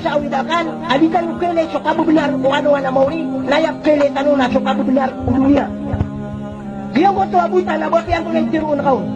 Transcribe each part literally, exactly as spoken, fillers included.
Sa awid akal a di tano kailay so kabebenar o alongan a maori, na aya kailay tano na so kabebenar o doniya. Giyangkoto a bota na ba piyanto na iteroon ka on.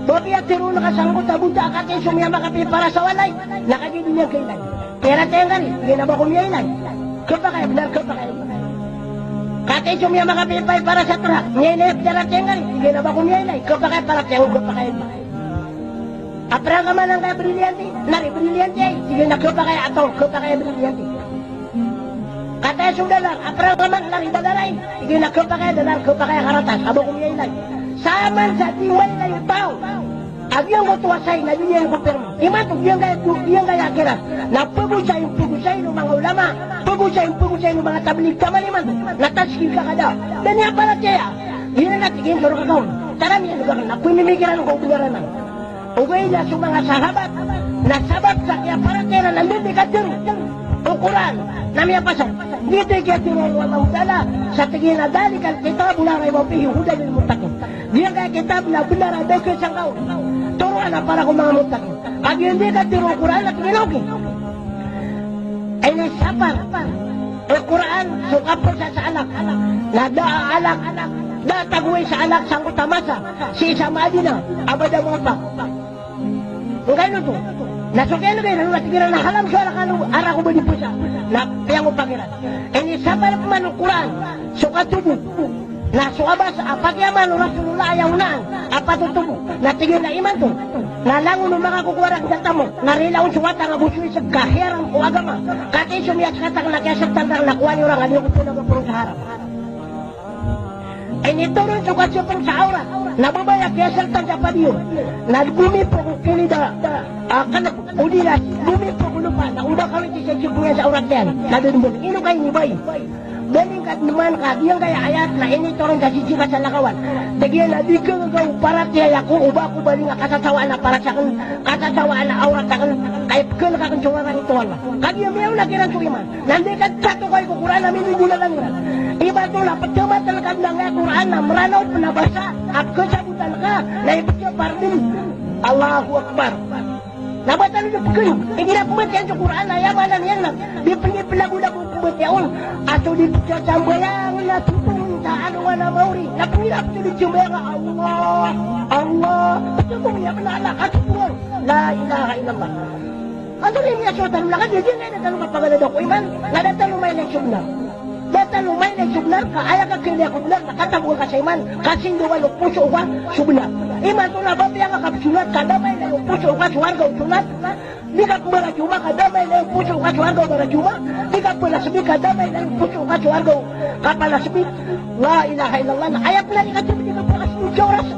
Ba piyanto na iteroon ka sangkoto a bota a kataya so miyamakapiya para sa walay, na kagiya di niyan kailay. Pera tiyangkari, tig iyan a ba ko miyailay. Khapakay a benar, khapakay a benar. Kataya so miyamakapiya para sa trak, miyailay a pera tiyangkari, tig iyan a ba ko miyailay. Khapakay a para tiyangkari, khapakay a benar. A pera ngka man angkaya brilliante, na ri brilliante ai, tig iyan a khapakay a atong, khapakay a brilliante. Kataya so dalar, a pera ngka man, na ri dalar ai, tig iyan a khapakay a dalar, khapakay a karatas, a ba ko miyailay. Saman sa di mailay o taw a giyangkoto a sain a di niyan kopirma. Imanto giyangkaya, giyangkaya akhirat na pagosayin, pagosayin o manga ulama, pagosayin, pagosayin o manga tablig taman imanto na taskil ka kada. Da niyan paratiyaya. Giyanan a tig iyan sorga ka on. Tara miyan ka na pemimikiran ko o benar anan. Ogaid na so manga sahabat na sabap sa kiyaparatiyaya iran na di katharo o Qur'an na miyapasad, di katharo o Allahu Ta'ala sa tig iyan a dhalikal kitabu la rayba fihi hudan lil muttaqin. Giyangkaya kitab na benar a da a kiyasangka on, toroan a para ko manga muttaqin. Kagiya di katharo o Qur'an na tig iyan a okay. Inisapar o Qur'an so kapasa sa alak. Na da a alak, da a tagoway sa alak sangkoto a masa sii sa Madina a ba da maopak. Ngkaino oto? Na so kiyanegay iran na tig iran a halal so alak a rako ba di pasa. Na piyangopak iran. Inisapar pman o Qur'an so katobo. Na so abas a pakiyamaan o Rasulullah a aya onaan a patotobo, na tig iyan a imanto na langon o manga kokowa rakn sa tamok, na rila on so wata nga bo so iseg ka hiyaram o agama. Kataya so miyaskata akn na kiyasegtan rakn na kowaan iyo rakn a di ako pn a ba poro sa haram. Initoron so kasiyopn sa awrat na babay a kiyasegtan sa padiyo, na gomipok o kilid a, a, kn, o dilas, gomipok o lopa, na o ba kawiti sa siyopn iyan sa awrat iyan na da dn bo. Ino ka inibay? Baling ka dn man ka giyangkaya ayat na initoron sa sisii ka salakawan. Tig iyan a di ka gaga o paratiyaya ko o ba ko baling a kasasawaan a paras akn, kasasawaan a awrat akn, ka ipkhalk akn so ngaran o Allah. Kagiya miyaona kiran so iman. Na anda i katatokawi ko Qur'an a minimbola langon. Imanto na pthamatn ka dn angkaya Qur'an na Mranaw pn a basa a pkhasabotan ka na ipkhapardi. Allahu Akbar. Na ba tano di pkhayo, igira pmbatiya on so Qur'an na aya maana niyan na di pn di plagolag o pmbatiya on. A so di pkhasambayang na totong sa alongan a maori. Na pnggiraw so di sambayang a Allah, Allah. Ptotong iyan pn a Allah, katotongan. La ilaha illallah. Antonaa i miyasowa tano na kagiya giyangkaya da tano kapagalada ko iman, na da tano mailay so bnar. Da tano mailay so bnar, ka aya kakailaya ko bnar na kataboan ka sa iman, ka sindawan o poso ka so bnar. Imanto na ba piya nga kapsonat ka da mailay o poso ka so warga o sonat, di ka pmbarajoma ka da mailay o poso ka so warga o barajoma, di ka plasbi ka da mailay o poso ka so warga o kaplasbi. La ilaha illallah, na aya bnar i katib di ka plasbi sa oras.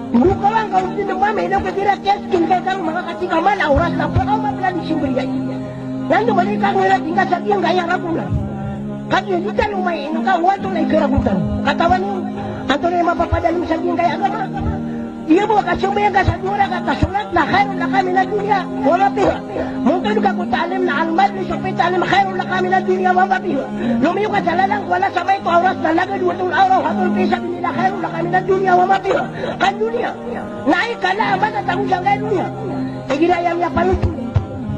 Mbokawan ka on dn mamay na kagira tiyaskin ka kang manga katika mala oras na pakaoma pla di simbri ay. Nando mali ka ngira tingka sa giyangkaya ragulan. Kagiya di tano main ka o antonaa i karagotan. Katawan iyo, antonaa i mapapadalm sa giyangkaya agama. Iya bo a kasambayang ka sa dowa rakaat a sonat na khairun laka minad dunya wa ma fiha. Montod ka ko taalim na al-majlisu fi ta'lim khairun laka minad dunya wa ma fiha. Lomiyo ka sa lalan ko wala sa maito a oras na lagad o oto a awraw hatol fi sabilillah khairun laka minad dunya wa ma fiha. Ka doniya. Na aya kala a matatago sangkaya doniya. Igira aya miyapanothol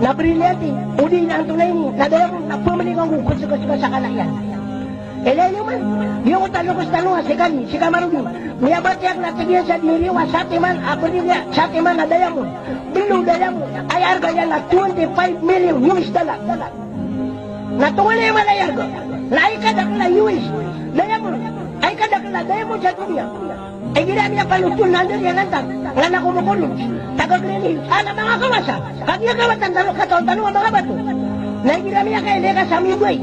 na brilliante, odi na antonaa ini, na diamond, na pmli ka nggo ko sga-sga sa kala iyan. Ilay niyo man, giyangkoto a lokes tano a si Kali, si Kamarudin. Miyabatiya akn a tig iyan sa diri a satiman a brilliant, satiman a diamond. Blo diamond, aya arga iyan na twenty-five million U S dollar. Na tonganay a mala i arga. Na aya kadakl a U S diamond, aya kadakl a diamond sa doniya. Igira miyapanothol na anda iyan antag, na na ko Bacolod, taga Green Hills, a na manga kawasa. Kagiya kawatan tano, katawan tano a manga bato. Na igira miyakailay ka sa Mimbai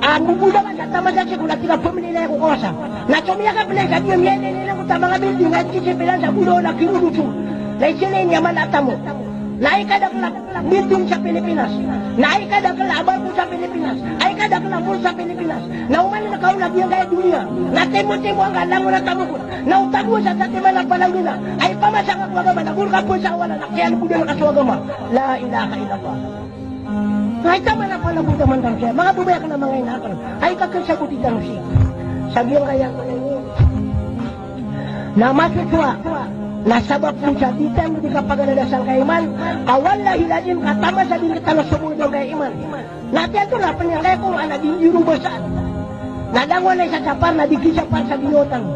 a mboboda ka sa taman sa sikol a tig a pamililay ko kawasa. Na so miyakaplay sa giya miyailay iran ko ta manga building a sisipilan sa Bohol a Kirodoso. Na isilay niyan man a tamok. Na aya kadakl a building sa Pilipinas. Na aya kadakl a barko sa Pilipinas. Aya kadakl a mall sa Pilipinas. Na oman na kaona giyangkaya doniya. Na timo-timo angka langon a tamok on. Na o tago sa satiman a palanggina. Aya pamasa ngka ko agama na goro ka pasa a wala na kiyalbodan ka so agama. La ilaha illallah. Ay, taman a pala bo taman tano saya. Manga babay akn a manga ina akn. Ay, kakasaboti tano si. Sa giyangkaya akn ini. Na masosowa. Na sabap ko sa di tano di kapaganada sangkaya iman, ka wallahil azim ka taman sa di tano somold angkaya iman. Na tiyan to na pn angkaya Qur'an a di niyo ron basaan. Na langon a isa sapar na di kisapar sa ginawa tano.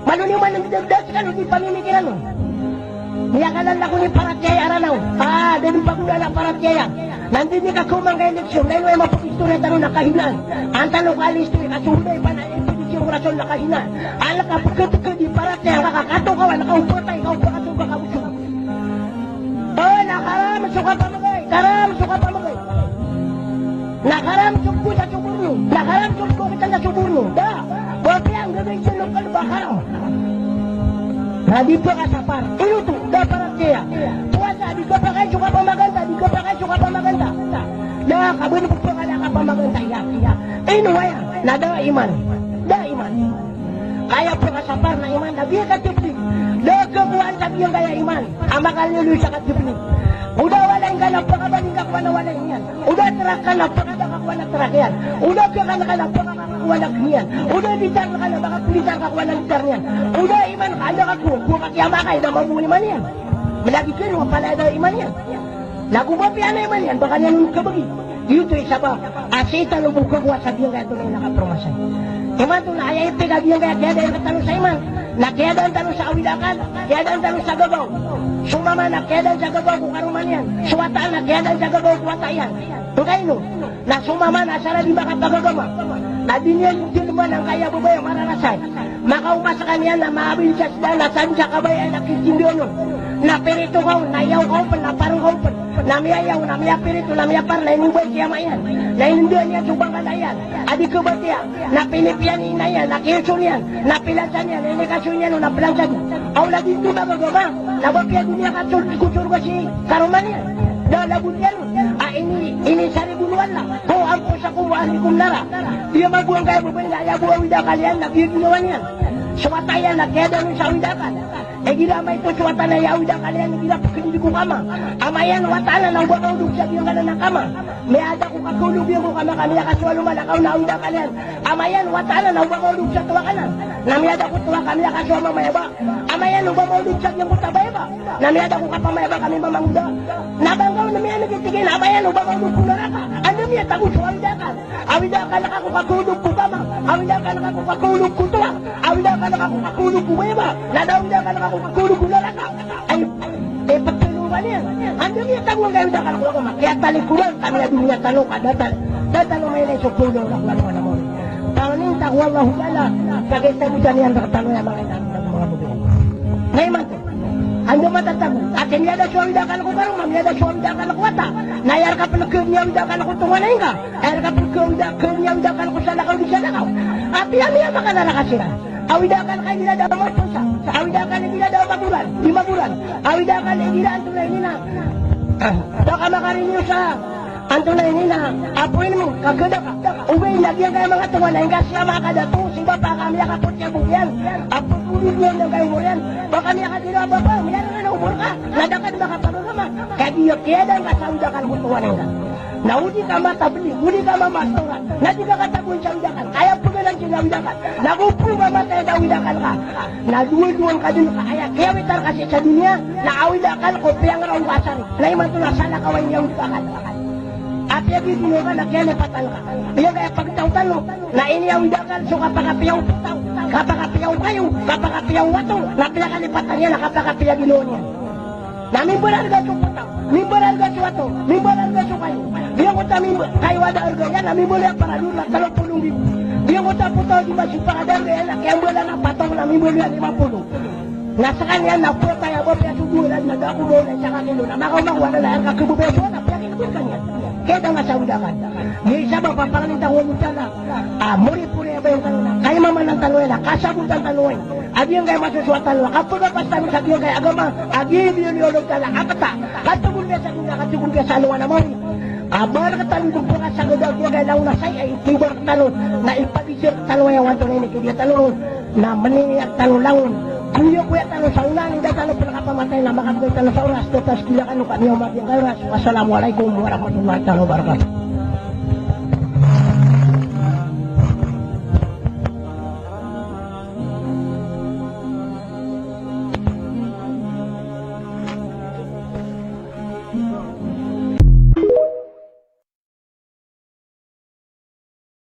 Malo niyo man dagdag kano di pamimikiran on. Miyakalalako ni paratiyaya a Ranaw. Ah, da dn pagoda na paratiyaya. Na di niyo kakoman kay eleksyon, na ino aya mapag-istorya tano na kahinaan. An tano ka-eleksyon, ka so oday pn a ipd sii ko rason na kahinaan. An ka pkpkd i paratiyaya, ka katokawan, ka opatay, ka opakatoka, ka osog. O, na karam so kapamagay, karam so kapamagay. Na karam so bgo sa so borno, na karam so bgo kitan sa so borno. Da, ba piyang gagay sa lokal ba karam. Na di pkasapar. Ino to, da paratiyaya. Powasa, di kapakay so kapamaganta, di kapakay so kapamaganta. Da, kabn pkada kapamaganta, iya, iya. Ino aya, na da iman. Da iman. Kaya pkasapar na iman na giyangkaya tblig. Da kagowaan sa giyangkaya iman a makaliyoliyo sa katblig. O da walay ngka na pkabalin ka ko ana walay niyan. O da trak ka na pkada ka ko ana trak iyan. O da kn ka na pkaka ka ko ana kn iyan. O da litar ka na pkapalitar ka ko ana litar niyan. O da iman ka, anda ka ko, ko kakiyamakay na mambo iman iyan. Mlagid kn o palaya da iman iyan. Na go mapiya na iman iyan, ba ka niyan on kabagi. Giyoto i sabap a sii tano bo kagowa sa giyangkaya tonay na kapromasay. Imanto na aya ipikagiyangkaya kiyadaan tano sa iman. Na kiyadaan tano sa awid a akal, kiyadaan tano sa gagaw. So mama na kiyadaan sa gagaw ko karoma niyan. So wata na kiyadaan sa gagaw ko wata iyan. Angkaino? Na so mama na asar a di makapagagama. Na di niyan dn man angkaya babay a mararasay. Makaoma skaniyan na maabin sa sda na san sa kabaya na kitindoon on. Na pirito ka on, na iyaw ka on pn, na parng ka on pn. Na miyayaw, na miyapirito, na miyapar, na inobay si ama iyan. Na inonda niyan so bangkala iyan a di kabatiya. Na pinipiya ni ina iyan, na kiyoso niyan, na pilansa niyan, na inikasoy niyan on a plansa di. Aw lagid oto na gagama, na ba piya di niyan kasold ko sorga si karoma niyan. Da lagot iyan on a ini, inisarigon o Allah. Qu anfusakum wa ahlikum nara. Di a mago angkaya babay na aya bo awid a akal iyan na giyangkaya ginawa niyan. So wata iyan na kiyadaan on sa awid a akal. Igira maito so wata na aya awid a akal iyan igira pkdidi ko kama. Ama iyan, wata anan, na oba ka odog sa giyangkanan a kama. Miyada ko kakaolog iyan ko kama ka miyakasowa lomala ka on a awid a akal iyan. Ama iyan, wata anan, na oba ka odog sa towa kanan. Na miyada ko towa ka miyakasowa mamaya ba. Ama iyan, oba ka odog sa giyangkoto a baya ba. Na miyada ko kapamaya ba ka mimamangoda. Na ba ngka on miyaneg i tig iyan, ama iyan, oba ka odog ko naraka. Anda miyatago so awid a akal? Awid a akal ka ko kakaolog ko kama. Awid a akal ka ko kakaolog ko towa. Awid a akal ka ko kakaolog ko baya ba. Na da awid a akal ka ko kakaolog ko naraka. Ay, e, pagtano ba niyan. Anda miyatago angkaya awid a akal ko kama? Kiyatalikodan kami a doniya tano ka datar. Datar o mailay so kaolog ko kama na mori. Tano niyan tago Allahu Ta'ala. Pagitagodan iyan rktano aya manga ina, manga babay. Na imanto. Anda matatago? Ati miyada so awid a akal ko karoma, miyada so awid a akal ko wata. Na aya rka pn kn i awid a akal ko tonganay ngka. Aya rka pn kn i awid a akal ko salakaw di salakaw. Apiya miyamakanaraka siran. Awid a akal ka igira da a maposa. Awid a akal igira da a magoran. Di magoran. Awid a akal igira antonaa ini na. Da ka makariniyo sa antonaa ini na apoy mo, ka gda ka. Ogaid na giyangkaya manga tonganay ngka, sii a makadato si bapa ka miyakapoti a bok iyan a pagolog iyan angkaya omor iyan. Ba ka miyakatiro a bapa, miyarga na omor ka, na da ka dn makapagagama. Kagiya kiyadaan ka sa awid a akal ko tonganay ngka. Na o di ka matablig, o di ka mamastora, na di ka katagoan sa awid a akal. Aya pgananan sii na awid a akal. Na go pn mamatay a da awid a akal ka. Na dowa-dowa ngka dn ka aya kiyawitar ka sii sa doniya, na awid a akal ko piyangraw ngka a sari. Na imanto na salakaw a ini awid a akal. Apiya giyoto ka na kiyalipatan ka. Aya kaya pagtaw tano, na ini awid a akal so kapakapiya o ptaw, kapakapiya o kayo, kapakapiya o wato, na piyakalipatan iyan na kapakapiya ginawa niyan. Na mimbararga so ptaw, mimbararga so wato, mimbararga so kayo. Giyangkoto a mimba-, kayo a da a rga iyan na mimbaloy a parador na tlo polo nggibo. Giyangkoto a ptaw a di masipa a da a rga iyan na kiyambalan a patong na mimbaloy a lima polo. Na skaniyan na ptay a ba piya so dowa raad na da ko maolay sa kakilo na makaoma ko wata na aya rka khababaya so wata, piya kikbn ka niyan. Kiyadaan ka sa awid a akal. Giya i sabap a pangnin tano ko Allahu Ta'ala a moripori a bayo tano na kaimamanan tano iyan, na kasabotan tano iyan. A giyangkaya masosowa tano, kapagapas tano sa giyangkaya agama a giyaya i biyaloy o Allahu Ta'ala a kata, katogon biya sa giyangkaya, katogon biya sa alongan a mawri. A ba rktano dn pakasagada a giyangkaya langon a saya, itibar tano, na ipagizir tano aya wanto na ini kidiya tano, na mniyat tano langon. Koyakoya tano sa onaan i da tano pn kapamatay na makabgay tano sa oras, totas kiya kano ka miyaoma giyangkaya oras. Wassalamu alaikum warahmatullahi ta'ala wabarakatuh.